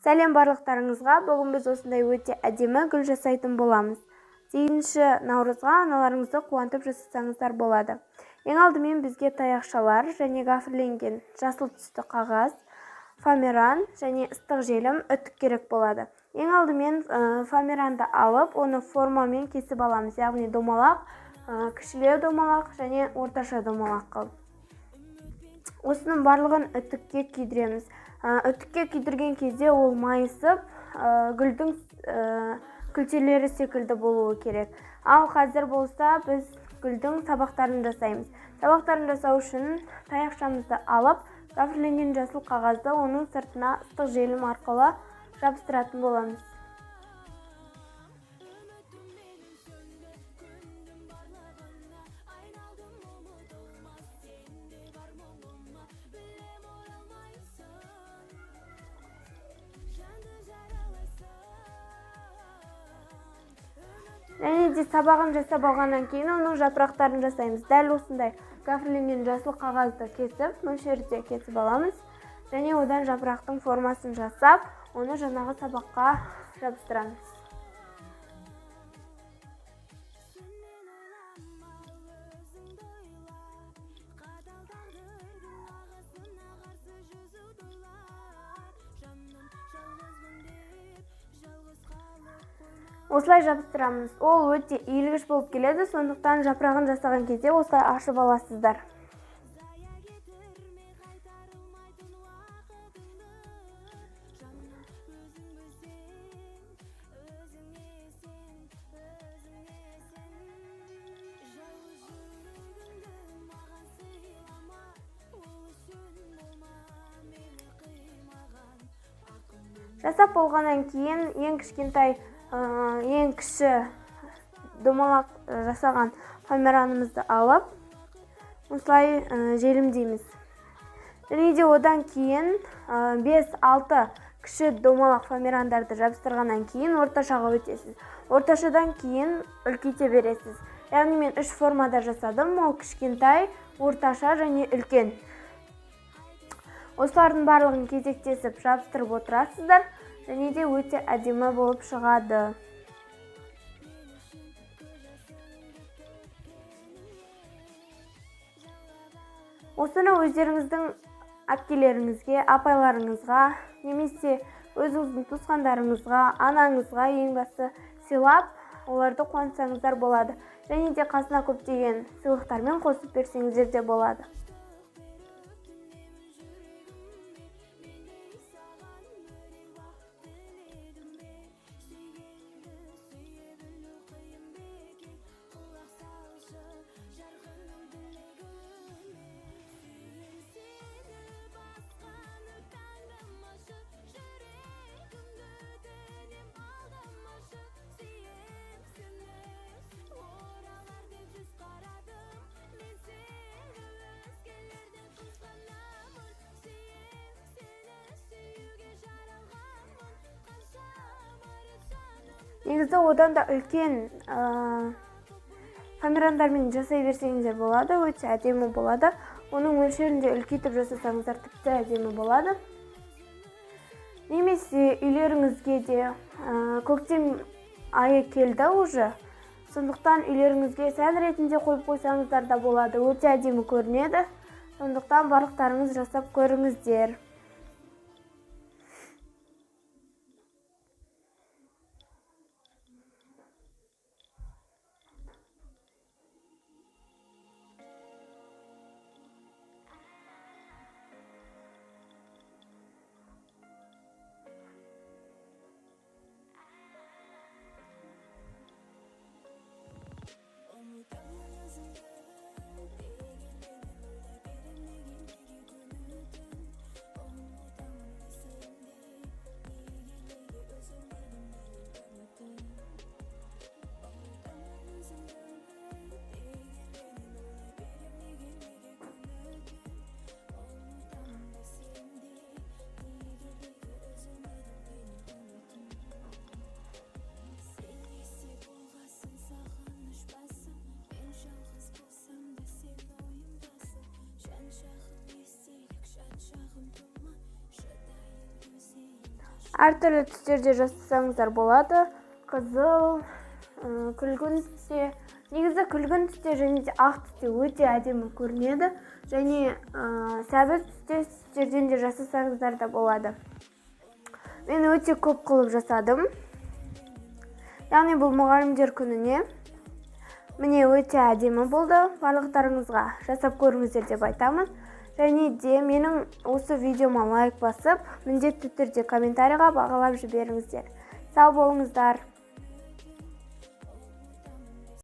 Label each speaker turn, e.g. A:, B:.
A: Сәлем барлықтарыңызға. Бүгін біз осындай өте әдемі гүл жасайтын боламыз. 8 наурызға аналарыңызды қуантып жасасаңыздар болады. Ең алдымен бізге таяқшалар және гофрленген жасыл түсті қағаз, фоамиран және ыстық желім, үтік керек болады. Ең алдымен фоамиранды алып, оны формамен кесіп аламыз, яғни домалақ, кішілеу домалақ және орташа домалақ қылып. Осының барлығын үтікке күйдіреміз. Үтікке күйдірген кезде ол майысып, гүлдің күлтелері секілді болуы керек. Ал қазір болса біз гүлдің сабақтарын жасаймыз. Сабақтарын жасау үшін таяқшамызды алып, гофрленген жасыл қағазды оның сыртына ыстық желім арқылы жабыстыратын боламыз. Және де сабағын жасап алғаннан кейін оның жапырақтарын жасаймыз. Дәл осындай гофрленген жасыл қағазды кесіп, мөлшерде кесіп аламыз. Және одан жапырақтың формасын жасап, оны жаңағы сабаққа жабыстырамыз. Осылай жабыстырамыз. Ол өте иілгіш болып келеді, сондықтан жапырағын жасаған кезде осылай ашып аласыздар. Жасап болғаннан кейін ең кішкентай, ең кіші домалақ жасаған фоамиранымызды алып, осылай желімдейміз. Және де одан кейін 5-6 кіші домалақ фоамирандарды жабыстырғаннан кейін орташаға өтесіз. Орташадан кейін үлкейте бересіз. Яғни мен 3 формада жасадым. Ол кішкентай, орташа және үлкен. Осылардың барлығын кезектесіп жабыстырып отырасыздар. Және де өте әдемі болып шығады. Осыны өздеріңіздің әпкелеріңізге, апайларыңызға, немесе өзіңіздің туысқандарыңызға, анаңызға ең басы сыйлап, оларды қуантсаңыздар болады. Және де қасына көптеген сыйлықтармен қосып берсеңіздер де болады. Негізі одан да үлкен фоамирандармен жасай берсеңіздер болады, өте әдемі болады. Оның мөлшерін де үлкейтіп жасасаңыздар тіпті әдемі болады. Немесе үйлеріңізге де, көктем айы келді уже, сондықтан үйлеріңізге сән ретінде қойып қойсаңыздар да болады, өте әдемі көрінеді. Сондықтан барлықтарыңыз жасап көріңіздер. Әртүрлі түстерде жасасаңыздар болады: қызыл, күлгін түсте. Негізі күлгін түсте және де ақ түсте өте әдемі көрінеді. Және сәбіз түсте түстерден де жасасаңыздар да болады. Мен өте көп қылып жасадым, яғни бұл мұғалімдер күніне. Міне, өте әдемі болды. Барлықтарыңызға жасап көріңіздер деп айтамын. Және де менің осы видеома лайк басып, міндетті түрде комментарийға бағалап жіберіңіздер. Сау болыңыздар!